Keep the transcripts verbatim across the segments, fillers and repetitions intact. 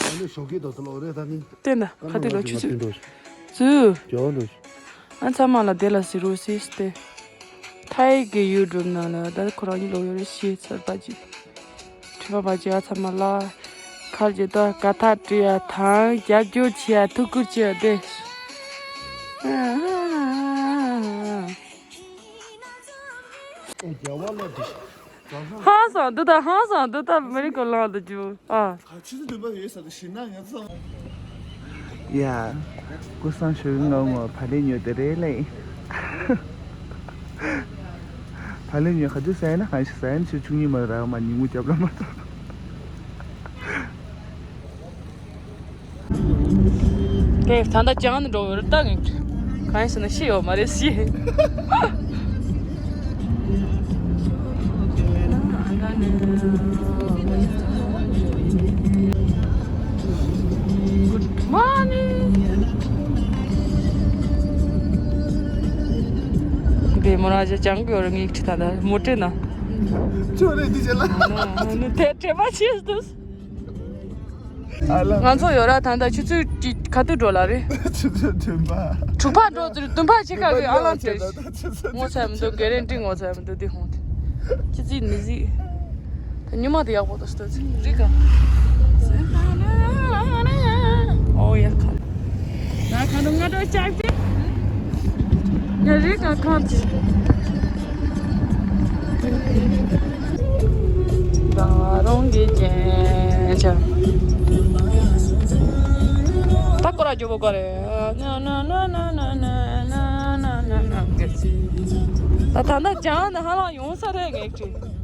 ཨ་ནི་ཞོགས་ཀས་དོ་དོ་ལོ་རེད་ད་ནི། བསྟན་ད་ཁ་ཏི་ལོ་ཆུ་ཚོད་ཚུ། ཨ་ཚང་མ་ལ་དེ་ལ་ཟེར་རོ་སིས་ཏེ། ཐའི་གི་ཡུ་ཊུབ་ནང་ལ་ད་ཁོ་རང་གཉིས་ལོ་ཡོད་རེད་ཤེས་ཚར་པ་ཅིག་དྲི་བ་པ་ཅིག་ཨ་ཚང་མ་ལ་ཁར་ཇི་ད་ག་ཐག་བྲིས་ཡ་དང་རྒྱབ་སྐྱོར་བྱེད་ཡ་ཐུགས་ཁུར་བྱེད་ཡ་དེ། ཧང་སང་འདི་ད་ཧང་སང་འདི་ད་མི་རིགས་གོ་ལང་དུ་རྒྱུ་ཨ། ཆུ་ཚོད་བདུན་པ་ཡོད་ས་དུ་ཞིག་ན་ངས་བསམ། ཡ། ཀུ་སང་ཞུ་ངོ་ངོ་བ་ལེ་ཉོ་དེ་རེད་ལེ། བ་ལེ་ཉོ་ཁ་ཅུ་ཟ་ཡ་ན་གང་ཞིག་ཟ་ཡ་ན་ཆུ་ཆུང་ཉི་མ་ར་མ་ཉིན་མོ་རྒྱབ་ར་མ་ཐོ། དེ་ད་ལྟ་ཅང་ནས་འགྲོ་ཡོད་རེད་ད་ངས། གང་ཡིན་ཟེར་ན་ཤི་ཡོད་མ་རེད་ཤི། Good morning. དེ་མོ་རང་ཅག་ཅང་གི་ཡོད་རེད་ངས་ཁྲིད་ད་ད་མོ་ཊའི་ནང་། ཅོ་རེད་འདི་ཅེ་ལ། ནུ་དེ་དྲན་པ་ཆེ་འདུག་ཨ་ལ། ང་ཚོ་ཡོད་ར་ད་ལྟ་ཆུ་ཚོད་ཅིག་ག་དུས་འགྲོ་ལ་རེད། ཆུ་ཚོད་བདུན་པ། དྲུག་པ་འགྲོ་ཚུར་བདུན་པ་ཅིག་ག་གི་ཨ་ལམ་སྤྲད། ངོ་ཚ་མི་འདུག་གེ་རེན་ཊི་ངོ་ཚ་མི་འདུག་འདི་ཧོང་དེ། ཅི་ཙི་ནི་ཟི། ད་ཉི་མ་དེ་ཡག་པོ་དོ་སྟོད་ཚི་རི་ག་ཨོ་ཡ་ཁ། ད་ཁ་ནུ་ང་འགྲོ་ཅག་ཅི། ང་རི་ག་ཁང་ཅི། ད་རོང་གི་ཅན་ཅ། ད་ཀོ་ར་ཇོ་བོ་ཀོ་རེ། ད་ད་ད་ལྟ་ཅང་ནི་ཧ་ལམ་ཡོང་ས་རེད་ངས་ཁྲིད།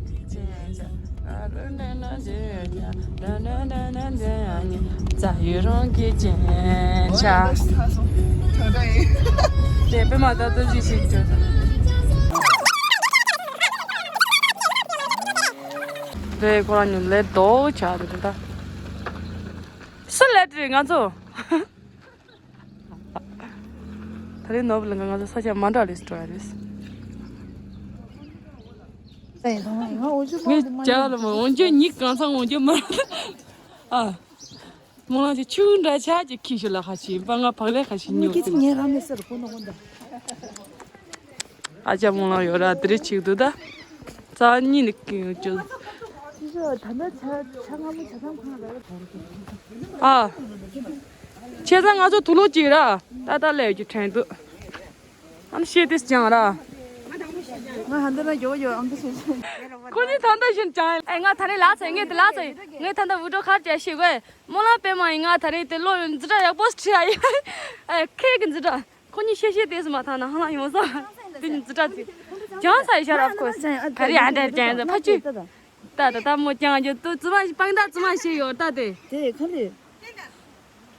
རྩ་ཡུལ་རང་གི་ཅན་ཆ། དེ་པད་མ་ད་ལྟ་ཅི་ཞིག་བརྗོད། དེ་ཁོ་རང་ཉིད་ལས་ལྡོག་ཆགས་འདུག་ད། སུ་ལས་དྲིས་ང་ཚོ། ད་རེས་ནོར་བུ་ལ་ང་ཚོ་ས་ཆ་མ་འདྲ་ལས་སུ་འགྲོ་ཡ་རེད། ངས་ཅག་ལ་མ་འོན་ཀྱང་ཉིག་གང་སང་འོན་ཀྱང་མ། ཨ། མོ་ལ་ཅི་ཆུ་འདྲ་ཆ་ཅི་ཁྱི་ཤི་ལ་ཁ་ཤི་པ་ང་བག་ལེ་ཁ་ཤི་ཉོ་གི། ཨ་ཅག་མོ་ལ་ཡོད་ར་དེ་རེ་ཆིག་ཏུ་ད། རྩ་གཉིས་ནི་ཀི་ཡོད་ཅུ། ཨ། ཆེ་ས་ང་ཚོ་དུ་ལོ་གཅིག་ར་ད་ལྟ་སླེབས་ཀྱི་དྲན་འདུག་ཨ་ནི་ཤེས་ཏེ་ཅང་ར། ང་ཧ་འདི་ན་ཡོ་ཡོ་ཨང་ཀི་ཤེས་ཤེས། ཁོ་ནི་ད་ལྟ་བཞིན་ཅང་ཨེ་ང་ད་ནི་ལ་ཚེ་ངས་དེ་ལ་ཚེ་ངས་ད་ལྟ་འུ་ཏྲོ་ཁར་ཅེ་ཤེས་གོ་མོ་ལ་པེ་མ་ཡིན་ང་ད་རེས་དེ་ལོ་འཛི་དྲ་ཡག་པོ་ཁྲི་ཨ་ཡིན་ཨེ་ཁེ་གི་འཛི་དྲ། ཁོ་གཉིས་ཤེས་ཤེས་ཏེས་མ་ཐང་ན་ཧ་ལམ་ཡོང་ས། དེ་གཉིས་ཙི་དྲག་ཙི། ཀྱང་ས་ཡི་ཤ་རབ་ཁོ། ད་རེས་ཨ་འདྲ་ཀྱང་ཡོད་ཕ་ཅི། ད་ད་ད་མོ་ཀྱང་ཡོད་དུ་ཙི་མ་ཞིག་སྤང་ད་ཙི་མ་ཤེས་ཡོད་ད་དེ། དེ་ག་ལེ།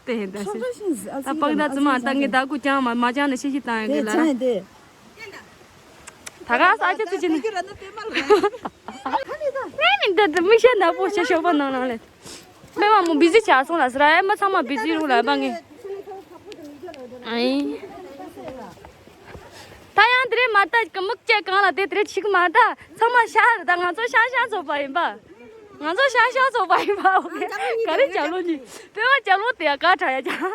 དེ་ཧེ་ད་ཤེས། ད་སྤང་ད་ཙི་མ་ད་ངས་ད་ཀུ་ཀྱང་མ་མ་ཀྱང་ནས་ཤེས་ཤེས་བཏང་ཡོད་གི་ལ། ད་ག་ས་ཅི་ཙི་ཅི་ནི། ངས་ནི་འདི་འདི་མི་ཤེས་ན་པོ་ཤེས་ཤོག་པ་ནང་ནང་ལས། མེ་མ་མོ་བི་ཟི་ཆ་སོང་ལ་ཟེར་ཨེ་མ་ཚང་མ་བི་ཟི་རུང་ལ་པ་ངེ། ཨེ། ད་ཡང་དེ་རེད་མ་ལྟ་གི་མིག་བཅད་གང་ལ་དེ་དེ་རེད་ཆིག་མ་ལྟ་ཚང་མ་ཤ་རེད་ད་ང་ཚོ་ཤ་ཤ་ཚོགས་པ་ཡིན་པ། ང་ཚོ་ཤ་ཤ་ཚོགས་པ་ཡིན་པ་ཨོ་ཁེ། ག་རེ་བྱ་ལོ་ནི་དཔེ་བ་བྱ་ལོ་དེ་ཡ་ག་དྲ་ཡ་ཅང་།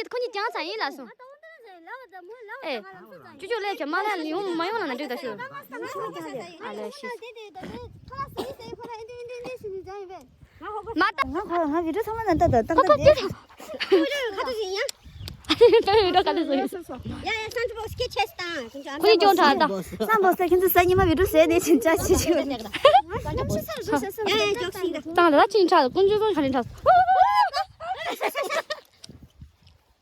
ཤི་ཁོ་གཉིས་ཀྱང་ཚ་ཡིན་ལ་སོང་། ཨེ། ཅུ་ཅུ་ལས་ཀྱང་མ་ལ་ཡོང་མ་ཡོང་ལ་ན་འགྲིག་ད་ཤི། ཨ་ལས་ཤི། མ་ད། ང་ཁོ་ང་བི་ཌིའོ་ཚང་མ་ན་ད་ད་ཏག་ཏག་དེ། ཁོ་ཁོ་དེ། ཁོ་ཁོ་བི་ཌིའོ་ག་དེ་བཟོ་ཡོད། ཡ་ཡ་སན་ཊི་བོག་སི་སྐད་ཆེ་སི་དང་། ཁོ་ཡི་ཅོང་ཁྲ་ད། སན་བོག་སི་ཁྱེད་ཚོ་ས་ཉི་མ་བི་ཌིའོ་ཟེར་ནས་ཕྱིན་ཆ་ཆེ་ཆེ། ཡ་ཡ་ཅོག་སི་ད། ད་ལ་ཅིན་ཁྲ་ཀུན་ཅོ་ཀུན་ཁ་ལེན་ཁྲ།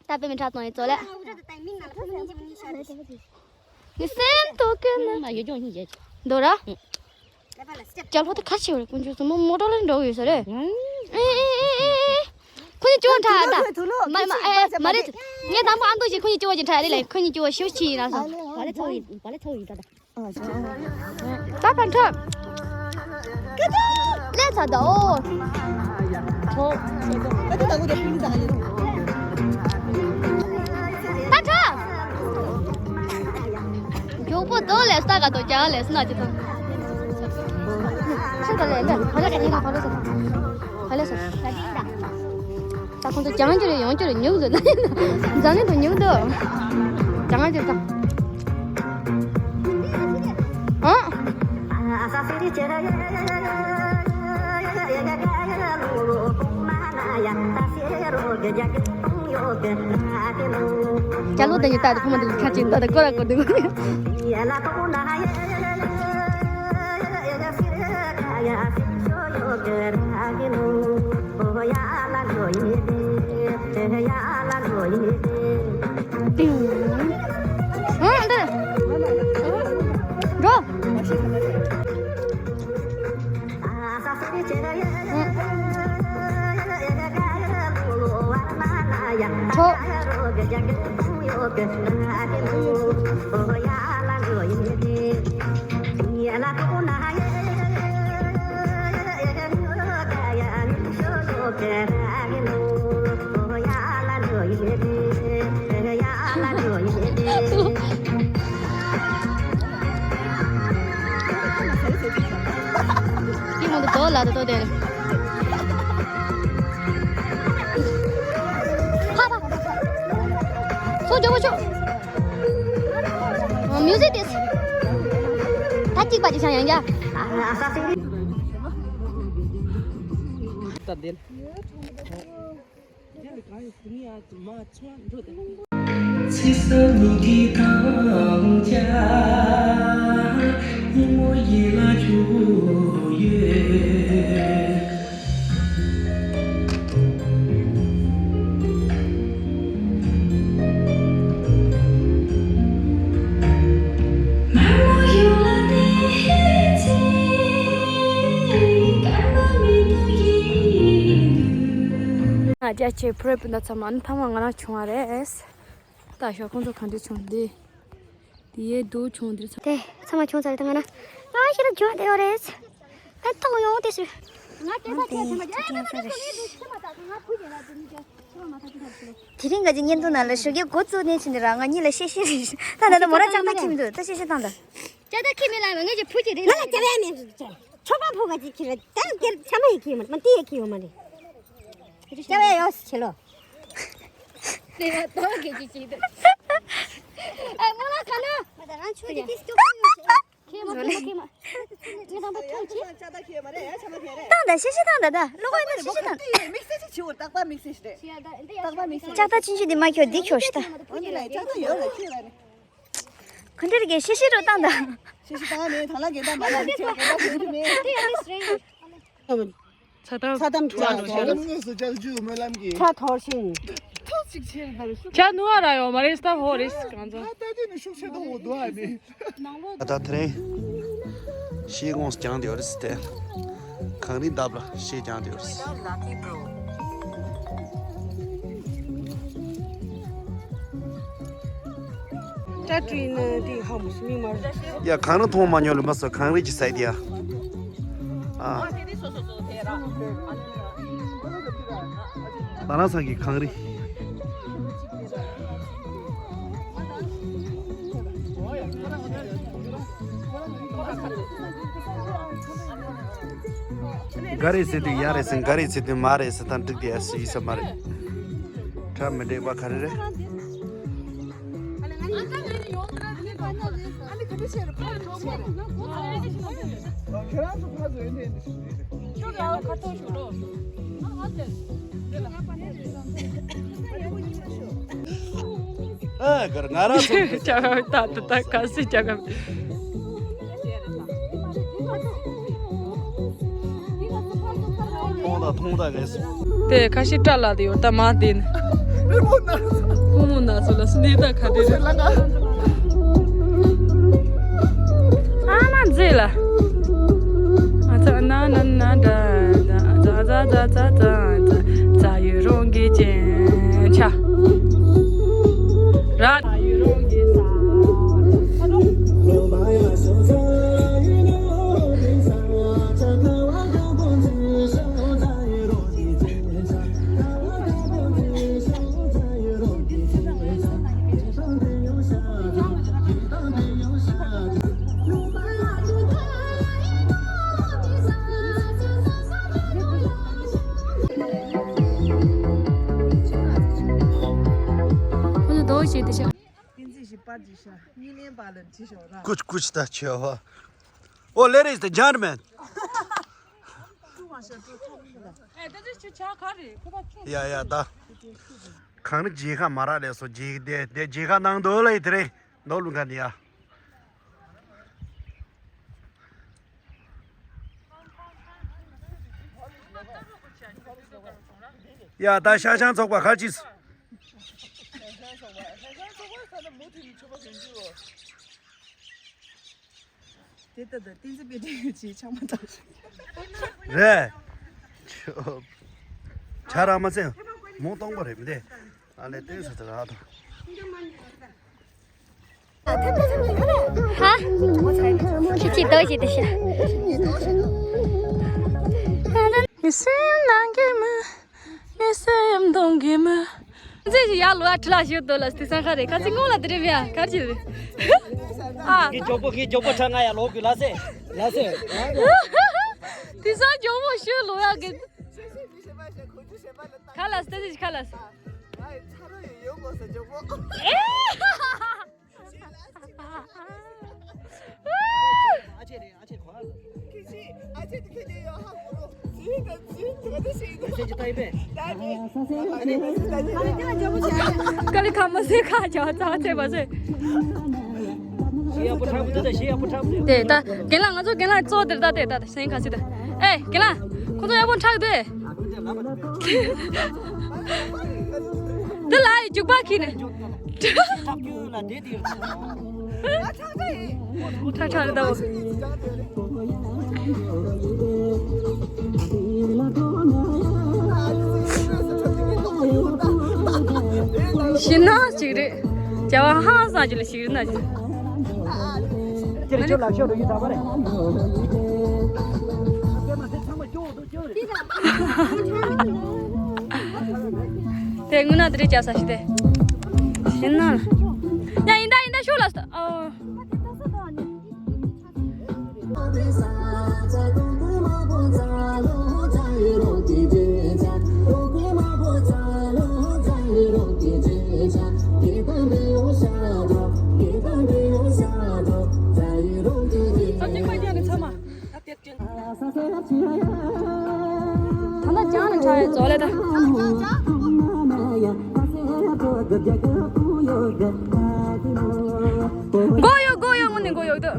ད་པེ་མི་ཁྲ་གཏོང་ཡི་ཙོ་ལེ། ནི་སེམས་ཐོག་གི་ན། ཡོད་ཀྱང་ཡིན་རྒྱལ། འདོ་ར། ཅ་ལོ་ད་ཁ་ཆེ་བ་རེད་ཀུན་ཅོ་ཙོ་མོ་མོ་ཊ་ལ་འགྲོ་ཡོད་ས་རེད། ཨེ་ཨེ་ཨེ་ཨེ། ཁོ་གཉིས་ཅོ་ཁྲ་ད། མ་མ་ཨེ་མ་རེད། ངས་དང་པོ་ཨ་མདོ་ཞིག་ཁོ་གཉིས་ཅོ་ཅིན་ཁྲ་རེད་ལ་ཁོ་གཉིས་ཅོ་ཤོ་ཆི་ཡིན་ན་སོང་། བ་ལེ་ཚོ་ཡིན་བ་ལེ་ཚོ་ཡིན་ད། ད་ད་ཕན་ཐོགས། ཀེ་ཏུ། ལས་ཚ་ད་ཨོ། ཁོ། ཨ་ཏི་ད་གོ་དེ་ཕུལ་ད་ཡིན། ད་ད། མགྱོགས་པོ་དོ་ལས་ས་ག་དོ་རྒྱ་ལས་ས་ན་ཅི་དང་། ཤི་ག་ལས་ལས་ག་ལས་ཀ་ཡིན་ག་ལས་ས་ག་ལས་ས། ད་ཁོང་ཚོ་རྒྱང་རྒྱུ་རེད་ཡོང་རྒྱུ་རེད་ཉུག་འདུག་འཛམ་གླིང་དུ་ཉུག་འདུག་རྒྱང་རྒྱུ་དང་། ཨ། ཅ་ལོ་དེ་ཡི་ད་དེ་ཁོ་མོ་དེ་ལ་ཁ་ཅིག་ད་དེ་ཀོ་ར་ཀོ་དེ། ཏིང་། ཨ་འདི། འགྲོ། ཁྲོ། ཡིག་མང་དུ་དོ་ལ་དུ་དོ་དེ། ཕ་ཕ། ཇོ་བོ་ཆོ། ཨ། མིའུ་ཟིག་དེ། ད་གཅིག་པ་ཅིག་བྱང་ཡང་རྒྱ། ད་འདི། ཚེ་ས་ལུག་གི་ཐང་ཆ་སྙིང་མོ་ཡིད་ལ་བྱུང་ཡོད། ཨ་ཅག་ཆེ་ཕུ་རེ་སྤུན་ཟླ་ཚང་མ། ཨ་ནི་ཐ་མ་ང་རང་བྱུང་བ་རེད། ད་ཞོགས་ཁོང་ཚོ་ག་འདྲ་བྱུང་འདི། དེ་ཡས་སྡུག་བྱུང་འདིར་ཚ། དེ་ཚང་མ་བྱུང་ཚར་རེད། ད་ང་ན་ང་ཤི་རབ་བྱུང་བ་དེ་ཡོད་རེད། ད་ཐོག་ཡོང་དེ་སུ། ང་དེ་ཚ་ཁྱེད་ཚང་མ་ཨེ་མ་ད་ཁྱེད་ཚང་མ་ད་ང་བུ་ཡིན་ན་དེ་ནི་ཁྱེད་ཚང་མ་ད་ཁྱེད་ཚང་མ། དེ་རིང་ག་ཅིག་བརྙན་ཐུང་ནང་ལ་ཞོགས་ཀས་འགོ་བཙུགས་ནས་ཕྱིན་ནི་ར། ང་གཉིས་ལ་གཤེ་གཤེ་རེད། ད་ད་ལྟ་མོ་རང་ལྕགས་རྟ་འཁྱེར་མི་འདུག་ད་གཤེ་གཤེ་བཏང་ད། ལྕགས་རྟ་འཁྱེར་མི་ལ་ང་གཉིས་ཀྱི་བུ་གཅིག་རེད། ང་ལ་ལྕགས་རྟ་མེད། ཆོ་ག་བུ་ག་ཅིག་ཁྱེར་རེད། ད་སྐྱེར་ཆ་མ་ཡི་ཁྱེར་ཡོད་མ་རེད། མ་ཏི་ཡི་ཁྱེར་ཡོད་མ་རེད། ལྕགས་རྟ་ཡོད་ཟེར་ལོ། ལས་ཀ་ཏོག་གེ་ཅིག་བྱེད་འདུག་ཨ་མོ་ལ་ག་ན། ང་ད་རང་ཆོས་ཀྱི་ཏིས་ཀྱོག་ཡོད་ཟེར། ཁྱེད་མ་ཁྱེད་མ་ཁྱེད་མ། ངས་དང་པོ་ཐོངས་ཅིག་བཏང་ད། གཤེ་གཤེ་བཏང་ད། ད་ལོ་གོ་ཡིན་ན་གཤེ་གཤེ་བཏང་། དམིགས་བསལ་ཅིག་བྱེད་འོ། རྟག་པར་དམིགས་བསལ་ཞིག་རེད། རྟག་པར་དམིགས་བསལ། ལྕགས་རྟ་ཆུང་ཆུང་འདི་མ་ཁྱོད་འདི་ཁྱོད་ཤི་ད། འོ་ནི་ལ་ལྕགས་རྟ་ཡོད་ལ་ཁྱེད་ལ་ནི། ག་འདྲ་རེད། གཤེ་གཤེ་རོ་བཏང་ད། གཤེ་གཤེ་བཏང་ནས་ད་ལ་གེ་ད་མ་ལ་ཁྱེད་གེ་ད་ཁྱེད་མེད། ཚ་དམ། ཚ་དམ་འཁྲུག་ལ་ནོ་ཤ་ལ་ནི་སུ་ཅག་ཇུ་མེ་ལམ་གི། ཚ་ཐོར་ཤིང་། ཐོག་ཅིག་ཆེ་རེད་ད་རེད་ཤུགས། ཇ་ནུ་བ་ར་ཡོ་མ་རེད། སྟབས་ཧོ་རེད་གང་ཚ། ད་ལྟ་དེ་ནི་ཤུགས་ཆེ་དོ་འོ་དོ་ཨ་ནི། ད་ལྟ་དེ་རིང་ཤེལ་སྒོང་རྒྱང་དེ་ཡོད་རེད་ཟེར་ཏེ། གངས་རིའི་འདབས་ལ་ཤེལ་རྒྱང་དེ་ཡོད་རེད་ཟེར། ཡ་གངས་རི་མཐོང་མ་མྱོང་ལ་མ་སོ་གངས་རི་གི་སའི་དེ་ཡ། ཨ། ད་ལ་སང་གི་གངས་རི། ག་རེ་ཟེར་དུས་ཡ་རེད་ཟེར། ག་རེ་ཟེར་དུས་མ་རེད་ཟེར། ད་འགྲིག་དེ་ཡ་ཟེར་ཡིན་ས་མ་རེད། གྲ་མི་འགྲིག་པ་ག་རེ་རེད། ཨ་གར་ང་རང་ཚོ་ཅག་ད་ད་ད་ག་སི་ཅག་ཐོང་ད་ཐོང་ད་གས། དེ་ཁ་ཤས་སྐྲ་ལ་དེ་ཡོད་ད་མ་དེ་ནི། ཕུ་མོ་ན་ཚོ་ལ་སུ་ནི་ད་ག་དེ་རེད། ཨ་མ་མཛེས་ལ། ཨ་ཙ་ན་ན་ན་ད་ད་ཛ་ཛ་ཛ་ཛ་ཛ་ཛ་ཡུ་རོང་གི་ཅན་ཆ་ར། ཁོ་ཚོ་དོགས་བྱས་ཏེ་ཤག་བསྟན་འཛིན་ཞིག་པར་གྱིས་ཤག་གཉིས་ལན་པ་ལ་བྲིས་ཤོག་ར། ཀུཆ་ཀུཆ་ད་ཆེ་བ། ཨོ་ladies and gentlemen. ཡ་ཡ་ད། གངས་རི་མཇལ་ཁ་མ་རག་ལས་སོ། མཇལ་དེ་དེ་མཇལ་ཁ་གནང་འདོད་ལ་ཡི་དེ་རེད། ནོར་ལུང་ག་ནི་ཡ། ཡ་ད་ཤ་ཆང་ཚོགས་པ་ག་ཅིས། དེ་ལྟ་དང་བསྟན་འཛིན་དཔལ་ལྡན་ཡོད་ཅེས་ཆགས་མ་ཐག་རེད། ཆ་ར་མ་ཚད་མོ་སྟོང་པ་རེད་མི་དེ། ཨ་ལས་བསྟན་ས་དེ་ར་དང་། ཧ། ཁྱི་ཅིག་ཏོ་ཅིག་ཏུ་ཤ། མི་སེམས་ནང་གི་མི། མི་སེམས་གདོང་གི་མི། མཛེས་ཤིག་ཡར་ལོ་ཡ་ཁྲི་ལ་ཞུ་དོ་ལ་དེ་སང་ཁ་རེད། ཁ་ཚིག་སྔོན་ལ་དེ་རེད་མི་ཡ་གར་ཅི་རེད། ཨ། ཁྱི་མགྱོགས་པོ་ཁྱི་མགྱོགས་པོ་ཁྲ་ང་ཡ་ལོ་གི་ལ་སེ་ལ་སེ། དེ་སང་མགྱོགས་པོ་ཞུ་ལོ་ཡ་གི། ཁ་ལ་སྟེ་དེ་ཁ་ལ་སེ། ཚ་རོ་ཡོད་ཡོད་མོ་ཟེར་ཇོ་མོ། ཨ་ཅེ་རེད། ཨ་ཅེ་གོ་ཨ་ཟེར། ཁྱེད་ཀྱིས་ཨ་ཅེ་དེ་ཁྱེད་ཀྱིས་ཡོད་ཧ་གོ་རོ། ཟིན་ད་ཟིན་དེ་ག་དེ་ཞིག་ཡིན། ཡོད་ཚད་ཀྱི་ལྟ་ཡི་པས། ད་རེད། ཀ་ལི་ཁ་མ་ཟེར་ཁ་ཅོ་ཚ་ཚེ་མ་ཟེར། ཞེ་ཡག་པོ་ཁྲག་པོ་འདུག་ད་ཞེ་ཡག་པོ་ཁྲག་པོ་འདུག་དེ་ད་རྒན་ལགས་ང་ཚོ་རྒན་ལགས་གཙོ་དེར་ད་དེ་ད་སེང་ཁ་སི་ད། ཨེ་རྒན་ལགས་ཁོ་ཚོ་ཡག་པོ་ཁྲག་འདུག་དེ་ལ་ཡི་རྒྱུག་པ་ཁྱེར་ནས། ཁྲག་ཁྲག་ད། ཤི་ན་ཅིག་རེད། རྒྱལ་བ་ཧང་སང་ཅིག་ལ་ཞིག་རེད་ན་ཅིག་ཁྱེད་ཁྱོད་ལག་ཤོག་རུ་ཡི་ད་པ་རེད། དེ་དངོས་གནས་དེ་རེད་ཅག་ས་ཞིག་དེ། ཤི་ན་ལ། ཡ་ཡིན་ད་ཡིན་ད་ཤོག་ལ་ཨོ། ད་ལྟ་ཅང་ནས་ཁྲ་བའི་རྫོགས་ལས་ད། མགོ་གཡོག་མགོ་གཡོག་དངོས་གནས་མགོ་གཡོག་འདུག་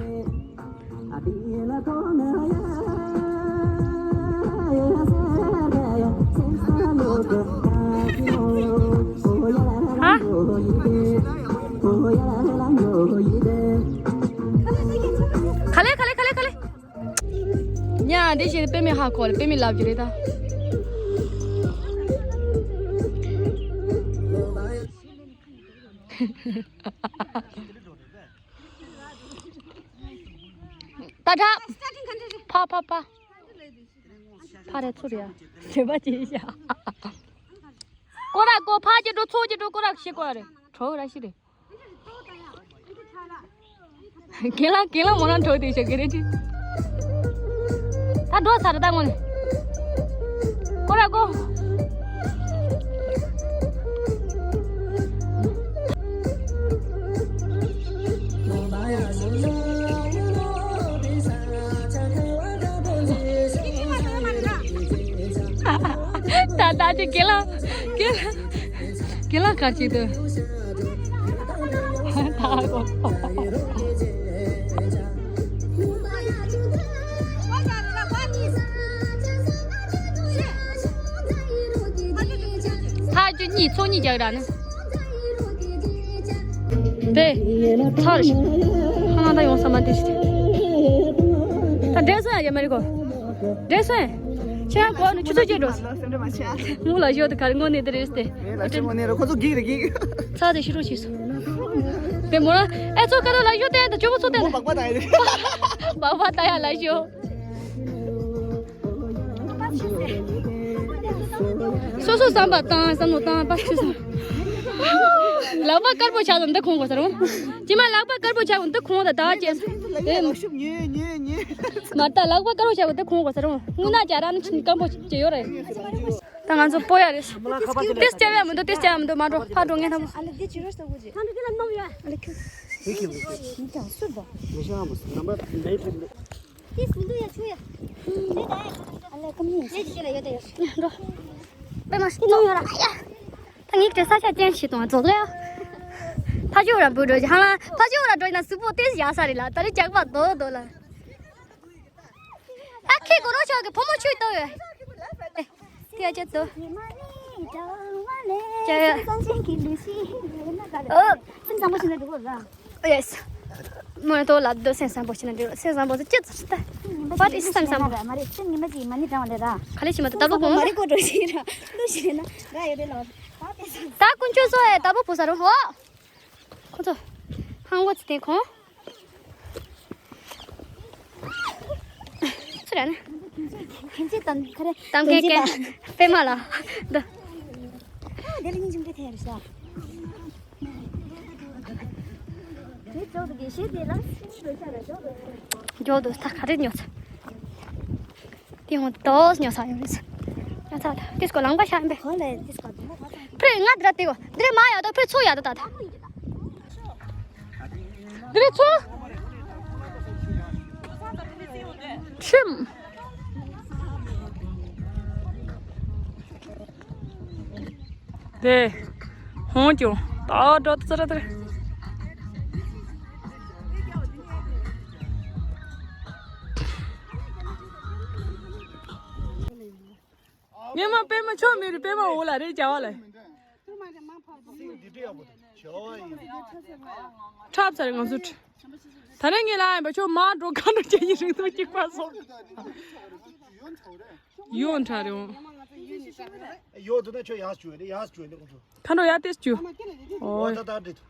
ཧ། ག་ལེ་ག་ལེ་ག་ལེ་ག་ལེ། ཉ་འདི་བཞིན་དཔེ་མེད་ཧ་གོ་ལ་དཔེ་མེད་ལབ་རྒྱུ་རེད་ད། ད་ད། ཕ་ཕ་ཕ། ཕ་རེད་ཚུར་ཡ། ཞེ་པ་ཅི་ཤ། ཀོ་ར་ཀོ་ཕ་ཅི་འགྲོ་ཚོ་ཅི་འགྲོ་ཀོ་ར་ཤི་ཀོ་ར་རེད། གྲོགས་ར་ཤི་རེད། གན་ལ་གན་ལ་མོ་རང་གྲོགས་དེ་ཤ་གི་རེད་ཅི། ད་འགྲོ་ཚར་ད་ངོ་ནས། ཀོ་ར་ཀོ། ད་ད་ཅི་གན་ལ་གན་ལ་གན་ལ་ག་ཅི་དུ། ད་གོ། ཐག་ཅུ་གཉིས་ཚོགས་གཉིས་རྒྱག་ར་ནི། དེ། ཚར་ཞིག་ཧ་ལམ་ད་ཡོང་ས་མ་དེ་ཞིག་ད་འདྲེ་སོང་ཡ་ཡ་མ་རི་ཀོ། འདྲེ་སོང་ཡ། ཁྱེད་རང་གོ་ནི་ཆུ་ཚོད་བརྒྱད་འགྲོ། སེམས་ཁྲལ་མ་བྱེད་ཨ། མུ་ལ་ཞོ་དེ་ག་རེ་དངོས་གནས་དེ་རེད་སྟེ། རེད་ལ་ཆུ་དངོས་གནས་རེད་ཁོ་ཚོ་འགིག་རེད་འགིག་ཚར་དེ་ཤི་རོ་ཞིག་སོང་། དེ་མོ་ར་ཨེ་ཚོ་ཀ་ཏོ་ལ་ཞོ་བསྟན་དང་ཅོ་མོ་ཚོ་བསྟན་དང་། སྦག་སྦག་ད་ཡ་རེད། སྦག་སྦག་ད་ཡ་ལ་ཞོ། སོ་སོ་བསམ་པ་བཏང་བསམ་བློ་བཏང་པ་ཆུ་སོང་། ལག་པ་དཀར་པོ་ཆགས་དང་འདི་ཁོང་གོ་ས་རུང་། ཅི་མ་ལག་པ་དཀར་པོ་ཆགས་དང་འདི་ཁོང་དང་ད་ཅེས། ལག་ཤུབས་ཉོས་ཉོས་ཉོས། མ་ད་ལག་པ་དཀར་པོ་ཆགས་དང་འདི་ཁོང་གོ་ས་རུང་། སྔོན་ན་ཅ་ར་ནི་ཆིན་སྐམ་པོ་ཅེ་ཡོད་རེད། ད་ང་ཚོ་སྤོ་ཡ་རེད། ཏེས་ཅ་བ་མི་འདུག་ཏེས་ཅ་བ་མི་འདུག་མ་འགྲོ་ཕ་འགྲོ་ངན་ཐམ་པོ། ཏིས་མི་འདུག་ཡ་ཆུ་ཡ། ཨ་ལེ་ཀམ་ནི། ལེ་ཅི་ལ་ཡོད་དེ་ཡོད། འགྲོ། པེ་མ་སི་ཏོ་ཡོད་ར་ཡ། ད་ངིག་དེ་ས་ཆ་ཅན་ཞིག་དང་རྫོགས་ལེ། ཕ་ཇོ་ར་འབུ་འགྲོ་ཅི་ཧ་ལ་ཕ་ཇོ་ར་འགྲོ་ན་སུ་པོ་ཏེ་ཡ་ས་རེ་ལ་ད་རེ་ཇག་པ་དོ་དོ་ལ། ད་ཁེ་གོ་རོ་ཆོག་གི་ཕོ་མོ་ཆུ་དོ་ཡོད། ཏེ་ཡ་ཅེ་དོ། ཅེ་ཡ། ཨོ། སེམས་བཟང་པོ་ཞིག་ན་འགྲོ་གོ་ར། ཨོ་ཡེས། མོ་ཏོ་ལབ་དོ་སེམས་བཟང་པོ་ཞིག་ན་འགྲོ། སེམས་བཟང་པོ་ཟེར་ཅི་ཙམ་ཞིག་ད། What is སེམས་བཟང་པོ། མ་རེད་སེམས་ཉི་མ་ཅིག་མ་ཎི་བགྲང་བ་རེད་ར། ག་ལེ་ཞིག་མ་ཏོ་ད་བུ་གོ་མ་རེད་གོ་འགྲོ་ཞིག་ར། ལུ་ཞིག་རེད་ན་ར་ཡོད་རེད་ལ། ད་དཀོན་མཆོག་གསོ་ཡ་ད་བུ་བུ་ས་རུ་ཧོ། ཁོ་ཚོ། ཧང་བོ་ཚི་དེ་ཁོང་། ཚུར་ཡ་ན། ཁྱེད་ཚོས་དང་ཁ་རེ། དང་ཁེ་ཁེ། པེ་མ་ལ། འདི། ཨ་དེ་ལ་སྙིང་རྗེ་མོ་དེ་ཐལ་རེད་ཤག་དེ་ཚོ་དགེ་བཤེས་དེ་ལ་སྙིང་རྗེ་ཤག་རེད་ཤག་འཇོག་འདུག་ད་ག་རེ་ཉོ་ཚ། དེ་ཧོང་དོ་ཉོ་ཚ་ཡོད་རེད། ཉོ་ཚ་ད་དེ་སྐོར་ལང་པ་ཤ་ཡིན་པས། གོ་ལེ་དེ་སྐོར་དུ་མ་གོ་ཚ། ཕེ་ང་འདི་ར་དེ་གོ་འདི་ར་མ་ཡག་ཏོ་ཕེ་ཚོ་ཡག་ཏོ་ད་ད། འདི་ར་ཚོ། ཁྱིམ། དེ། ཧོང་ཀྱང་། ད་འགྲོ་ཙི་ར་ཙི་ར། ཉི་མ་པད་མ་ཆོ་མི་རི་པད་མ་འོ་ལ་རེད་བྱ་བ་ལ། འཁྲབ་ཚར་ང་ཚོ། ད་རེས་ངས་ལ་ཡིན་པ་ཆོ་མ་འགྲོ་གང་འགྲོ་བྱེད་ཀྱི་རིང་ཐུང་གཅིག་པ་སོང་། ཡོང་ཁྲ་རེད་འོང་། ཡོད་འདུག་ན་ཁྱོད་ཡར་བཅུག་ཡོད་ནི་ཡར་བཅུག་ཡོད་ནི་ཁོང་ཚོ། ཁ་འགྲོ་ཡར་ཏེ་བཅུག་ཨོ་ད་ད་འདྲི་ཐུག་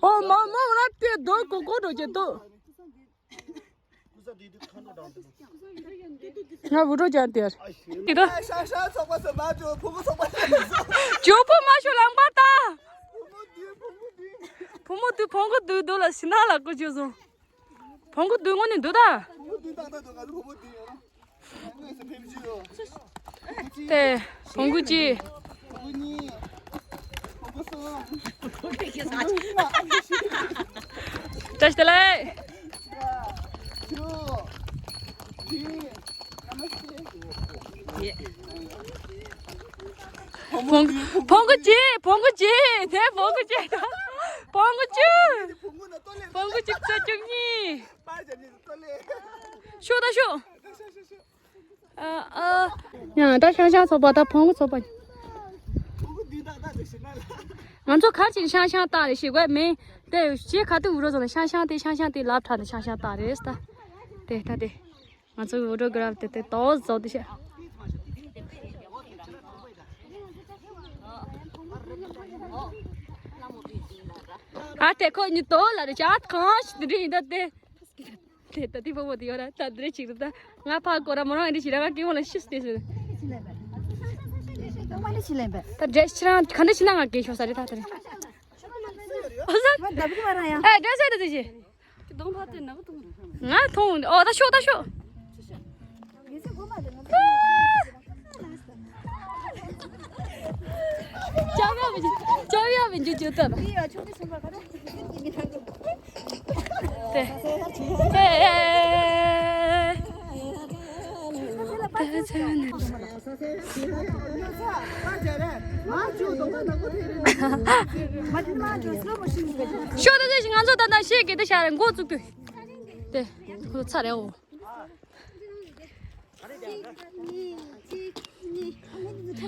ཨོ་མ་མོ་ར་ཏེ་རྡོ་གོ་གོ་འགྲོ་བྱེད་དོ། ང་བུ་རོ་ཅན་དེར། ཨ་ཤི། དེ་ད། ཤ་ཤ་ཚོགས་པ་ཚོ་མ་འགྲོ་ཕུ་གུ་ཚོགས་པ་ཚོ། ཇོ་བོ་མ་ཤོ་ལང་པ་ད། བུ་མོ་དུས་བུ་མོ་དུས། བུ་མོ་དུས་བོང་གུ་དུས་འདུག་ལ་ཤི་ན་ལ་ཀུ་ཅོ་སོང་། བོང་གུ་དུས་དངོས་ནས་འདུག་ད། བུ་མོ་དུས་ཏག་ཏག་འདུག་ང་ཚོ་བུ་མོ་དུས་ཡོད་ན། དངོས་སུ་ཕེབས་རྒྱུ་ཡོད། དེ། བོང་གུ་གཅིག་བོང་གུ་གཉིས། བོང་གུ་གསུམ། བོང་གུ་ལྔ། བཀྲ་ཤིས་བདེ་ལེགས། བཅུ། བདུན། བོང་བོང་གུ་གཅིག་བོང་གུ་གཅིག་དེ་བོང་གུ་གཅིག་བོང་གུ་བཅུ། བོང་གུ་གཅིག་བཅུ་གཉིས། ཤོག་ད་ཤོག་ཨ་ཨ། ཡང་ད་ཤང་ཤང་ཚོགས་པ་ད་བོང་གུ་ཚོགས་པ། ང་ཚོ་གར་ཅིག་ཤང་ཤང་བཏང་རེ་ཞིག་དགོས་མིན། དེ་ཞེ་ཁ་ཏུ་འུ་རོ་ཚོ་ལ་ཤང་ཤང་དེ་ཤང་ཤང་དེ་ལབ་ཁྲ་ནས་ཤང་ཤང་བཏང་རེད་ད། དེ་ད་དེ། ང་ཚོ་འུ་རོ་གི་རབ་དེ་དེ་ཏོག་ཙམ་དེ་ཤ། ཨ་དེ་ཁོ་གཉིས་ཏོག་ལ་རེ་ཅག་གང་ཞིག་དེ་འདྲ་ཡིན་ད་དེ། དེ་ད་དེ་བོ་བོ་དེ་ཡོད་ར་ད་དེ་ཅིག་རེད་ད། ང་ཕ་གོ་ར་མོ་རང་ཨེ་འདྲ་ཞིག་ར་ང་སྐྱེ་བོ་ལ་ཤི་སྟེ་ཟེར། ད་འདྲེ་ཕྱི་རང་ག་འདྲ་ཕྱི་ན་ང་སྐྱེ་ཤོག་ས་རེད་ད་དེ་རེད། ཨེ་འདྲེ་ཟེར་དེ་ཞིག་ང་མཐོང་ཨོ་ད་ཤོག་ད་ཤོག་ཅོ་ཡ་མི་ཅོ་ཡ་མི་ཅོ་ཅོ་ད། དེ། དེ། ཤོག་ད་དེ་ང་ཚོ་ད་ལྟ་ཤེས་ཀྱི་དེ་ཤ་རེ་འགོ་བཙུགས་དུས། དེ། ཁོ་ཚ་རེ་འོ།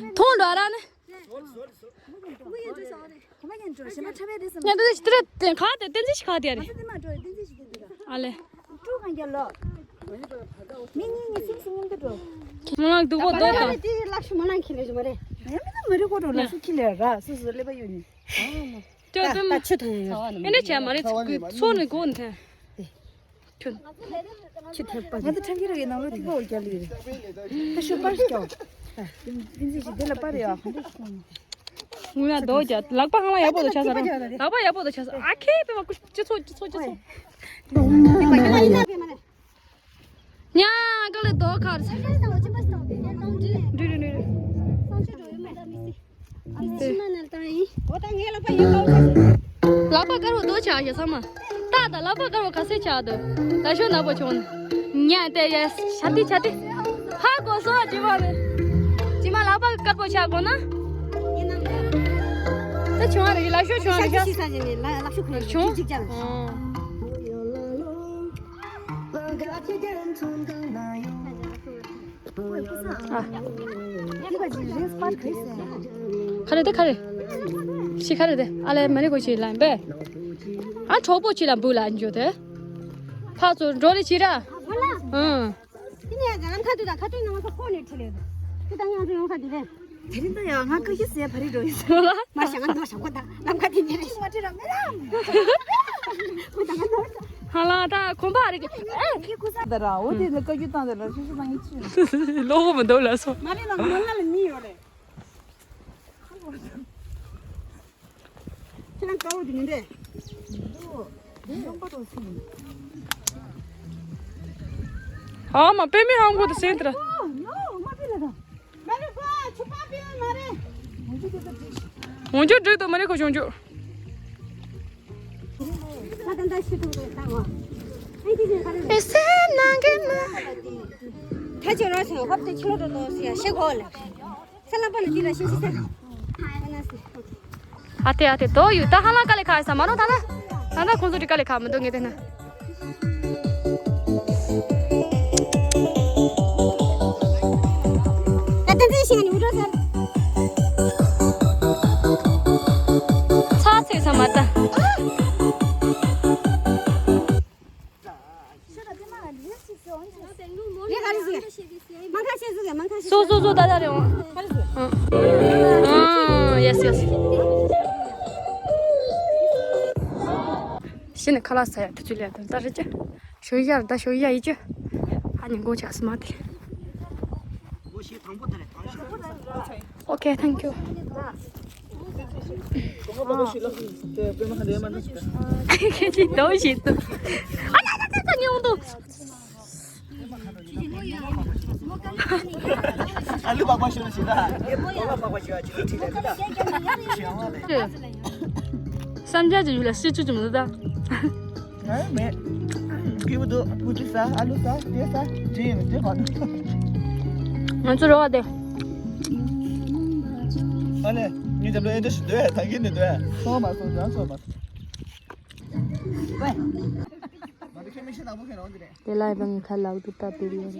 མཐོང་འགྲོ་ར་ནི། ཉན་དུ་ཞིག་དེ་རེད་དེ་ག་དེ་བསྟན་འཛིན་ཞིག་ག་དེ་རེད། ཨ་ལེ། མོ་ལང་སྡུག་པོ་རྡོ་དང་། ལག་ཤུ་མོ་ལང་ཁྱི་ལེ་ཞུ་མ་རེད། ཡང་མི་ན་མི་རེད་གོ་འགྲོ་ལག་ཤུ་ཁྱི་ལེ་ར་སུ་སུ་ཀླད་པ་ཡོད་ནི། ལྟོས་ད་ད་ཆུ་ཐོན་ཡོད། ཨེ་འདྲ་བྱས་མ་རེད་ཚོ་ནི་གོ་ནི་ཐོན། ཁྱོད། ཁྱོད་ཐེག་པ་ང་ཚོ་ཁྲབ་ཁྱི་ར་གི་ནང་ལོ་དེ་པོ་རྒྱ་ལི་རེད། ད་ཤོད་པར་སྐྱོ། ཏིན་ཙི་ཞིག་དེ་ལ་པར་ཡོད་ཧ་འདྲ་སོང་། ངུ་ཡ་རྡོ་རྒྱ་ལག་པ་ཧང་ལ་ཡག་པོ་དུ་ཆགས་ས་ར། ལག་པ་ཡག་པོ་དུ་ཆགས་ས་ཨ་ཁེ་པེ་མ་ཀུ་སྤྱི་ཚོགས་སྤྱི་ཚོགས་སྤྱི་ཚོགས། ཉ་ག་ལེ་རྡོ་ཁར། འདྲི་འདྲི་འདྲི། ལག་པ་དཀར་པོ་རྡོ་ཆགས་ཡོད་ཚང་མ། ཏག་ཏག་ལག་པ་དཀར་པོ་ག་ཚད་ཆགས་འདུག་ད་ཤོ་ནག་པོ་བྱུང་། ཉ་དེ་ཡ་ཤ་ཏི་ཤ་ཏི། ཧ་གོ་སོང་ཅི་མ་ནི། ཅི་མ་ལག་པ་དཀར་པོ་ཆགས་དགོས་ན། ད་བྱུང་བ་རེད་ལག་ཤོ་བྱུང་བ་རེད་ཤ། ཤ་ཤི་ས་ནས་ལག་ཤོ་ཁོ་བྱུང་། ཅིག་ཅིག་ཅང་། ཁ་རེ་དེ་ཁ་རེ། ཤི་ཁ་རེ་དེ་ཨ་ལེ་མ་རེ་གོ་ཤི་ལན་པས། ཨ་གྲོགས་པོ་ཆི་ལ་འབུ་ལ་འཇུ་དེ། ཕ་ཚོ་འགྲོ་རེ་ཆི་ར། ཨང་། དེ་ནས་ལམ་ཁ་དུ་དང་ཁ་ཐུག་ནང་ཁ་ཁོག་ནས་ཁྲིད་ལེ། དེ་དང་ང་ཚོ་ཡོང་ས་དེ་རེད། དེ་རིང་ད་ཡང་ང་ཁ་ཤས་ཟས་བ་རི་འགྲོ་ཡིན་ཟེར་ལ། མ་ཞང་ང་ནོ་ཞང་པོ་དང་ལམ་ཁ་དེ་ནས་རེད། མ་ཁྲིད་ར་མེ་ར། ཁོ་དང་ང་ནོ། ཧ་ལ་ད་ཁོམ་པ་རེད་ཀྱི། ཨེ། ཁྱི་ཁུ་ས་ད་ར་འོ་དེ་ནི་བཀའ་བཀྱོན་བཏང་དེ་ལ་ཤུ་ཤུ་བཏང་ཡིན་ཅི། ལོག་མི་འདུག་ལ་སོ། མ་རེད་ལ་ང་ལ་ལ་གཉིས་ཡོད་རེད། ཁྱེད་རང་དཀར་པོ་དེ་མིན་འདྲེ། ཨ་མ་པད་མའི་ཧང་གོ་དེ་སེང་དེ་ར། ཨོ་ནོ་མ་པི་ལ་དང་། མ་རེད་གོ་ཆུ་པ་པི་མ་རེད། འོང་རྒྱུ་འགྲིག་ཏུ་མ་རེད་ཁོ་བྱུང་རྒྱུ། ཨེ་སེམས་ནང་གི་མི། ད་ཁྱོད་རང་ཚོ་ཧོབ་སྟེ་ཁྱི་ལོ་འགྲོ་འདུག་ཟེར་ཡ་ཤེས་གོ་ལ། ས་ལམ་པ་ན་འདི་ལ་ཤེས་ཤེས་ས། ཨ་ཏེ་ཨ་ཏེ་དོ་ཡུ་ད་ཧ་ལམ་དཀའ་ལས་ཁག་ས་མ་རུང་ད་ན། ད་ན་ཁོང་ཚོ་འདི་དཀའ་ལས་ཁག་མི་འདུག་ངས་བལྟས་ན། ད་ཏན་ཏན་ཤེས་ནི་འུ་འགྲོ་ཟེར། ཚ་ཚེ་ས་མ་ད། སོ་སོ་སོ་ད་ད་རེད་འོང་། ཨ། ཡེས་ཡེས། ཤི་ནས་ཁ་ལག་ཟ་ཡ་དུས་ཚོད་ལས་དོན་ད་རེད་ཅེ། ཞོ་ཡར་ད་ཞོ་ཡ་ཡི་ཅེ། ཨ་ནི་མགོ་ཆགས་སི་མ་དེ། Okay, thank you. ཁྱེད་ཀྱིས་ལྟོས་ཤིག་ཏུ། ཨ་ཡ་ཡ་ཡ་ཡ་ཉོང་དུ། ཨ་ལུ་པགས་པ་ཞོ་ཞིག་ད། བསམ་འཆར་གྱི་ཡུལ་ལ་སྲིད་ཇུས་ཀྱི་མི་འདུག་ད། ཨ་མེད། སྐྱིད་པོ་འདུག་སྤུ་གྲི་ཟ། ཨ་ལུ་ཟ། དེ་ཟ། དེ་ཡིན་དེ་བ། ང་ཚོ་རོགས་དེ། ཨ་ལེ། ངའི་རྒྱབ་ལ་ཨེ་འདྲ་ཞིག་འདུག་ད་གིན་ནས་འདུག་སོང་མ་སོང་། ང་སོང་མ་སོང་། དེ་ལ་ཡང་ཁ་ལག་ཏུ་ལྟ་དེ་རེད།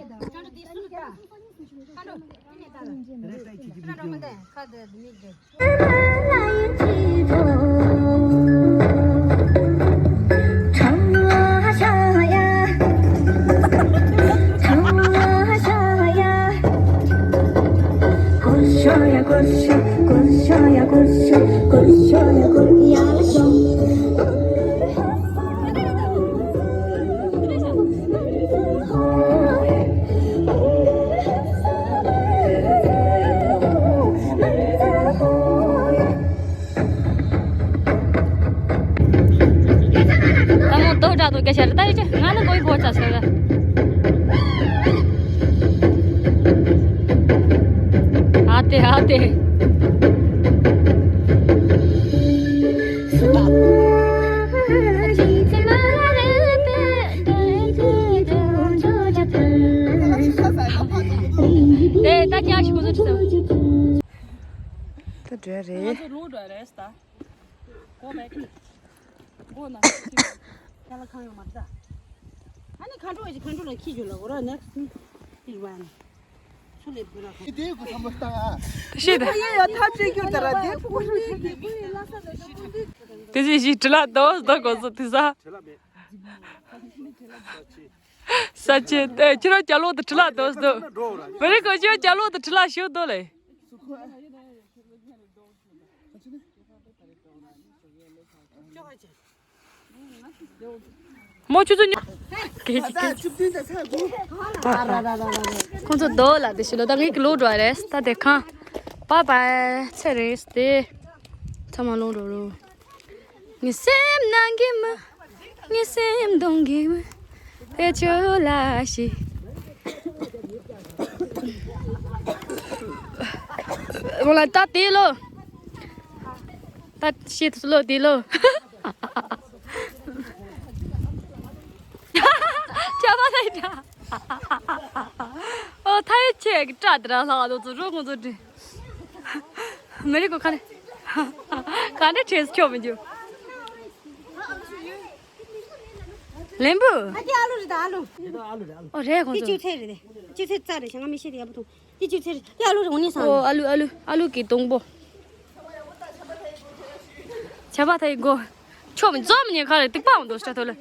ད་ནི་ལྟོ་འདྲ་དང་སྐད་ཆ་རེ་ལྟ་ཡོད་ཀྱི། ང་ནི་ལྟོ་ཡི་ཕོ་ཆ་ཟེར་བས། ཨ་ཏེ་ཨ་ཏེ། དེ་ད་ཉག་ཞིག་ཁོ་ཚོ་ཁྲིད་སོང་། ད་འདྲ་རེད། ང་ཚོ་རོགས་འགྲོ་རེད་ད། Go back. Go now. ཁྱེད་ལ་ཁང་ཡོང་མ་ད། ཨ་ནི་ཁ་འགྲོ་ཞིག་ཁ་འགྲོ་ལ་ཁྱི་རྒྱུ་ལ་འོ་ར་next thing is one. ཆུ་ལེབ་དགོས་ར་ཁ། དེ་གུ་ཐམ་པ་ལྟ་ཨ། ཤེས་ད། ཡ་ཡ་ཐབས་ཅིག་རྒྱུ་ད་ར་དེ་ཕུ་གུ་ཧྲུ་ཆེ་གི། དེ་ཅི་ཞིག་དྲི་ལ་དོ་དོ་གོ་སོ་དེ་ས། ས་ཆེ་དེ་ཁྱེད་རང་རྒྱ་ལོ་དེ་དྲི་ལ་དོ་སོ། མི་རིགས་གོ་ཆོད་རྒྱ་ལོ་དེ་དྲི་ལ་ཤོད་དོ་ལེ། མོ་ཆུ་ཚོད་ཉི་ཁོང་ཚོ་རྡོ་ལ་དེ་ཤི་ལོ་ད་ངའི་གི་ལོ་འགྲོ་བ་རེད། ད་དེ་ཁང་པ་པ་ཚེ་རེད་དེ་ཚང་མ་ལོ་འགྲོ་རོ། ངའི་སེམས་ནང་གི་མི། ངའི་སེམས་གཏོང་གི་མི། དེ་ཆོ་ལ་ཤི། མོ་ལ་ད་དེ་ལོ། ད་ཤི་ཐུ་ལོ་དེ་ལོ། ཅ་བ་ལ་ཡ། ཨོ་ཐའི་ཆེ་གི་ཏྲ་ཏྲ་ལ་ལོ་ཚོ་རོ་ཁོང་ཚོ་དྲི། མི་རིགས་གོ་ཁ་ནས། ག་འདྲ་བྲེས་ཁྱོ་མི་འཇུ། ལེན་བུ། ཨ་ཅེ་ཨ་ལུ་རེད་ད་ཨ་ལུ། ཨོ་རེད་ཁོང་ཚོ། ཅི་ཚེ་རེད་དེ། ཅི་ཚེ་རྩ་རེད་ཞང་ང་མི་ཤེས་དེ་ཡག་པོ་མཐོང་། དེ་ཅི་ཚེ་རེད། དེ་ཨ་ལུ་རེད་འོ་ནི་སང་། ཨོ་ཨ་ལུ་ཨ་ལུ་ཨ་ལུ་གི་སྡོང་པོ། ཆ་བ་ཐའི་གོ། ཁྱོ་མི་འཛོམས་ཉེ་ཁ་རེད་ཏིག་པའང་འདུག་ཤ་ཐོ་ལ།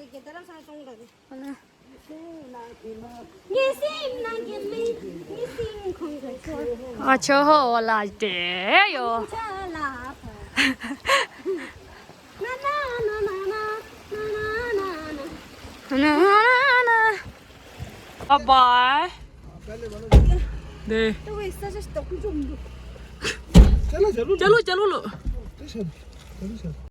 ངའི་སེམས་ནང་གི་མི། ངའི་སེམས་ཁོང་གི་ཆོས། ཨ་ཆོ་ཧོ་ལ་དེ་ཡོ། ཆ་ལ་ཕ། ན་ན་ན། Bye bye. 네. ཅ་ལོ་ཅ་ལོ་ལོ།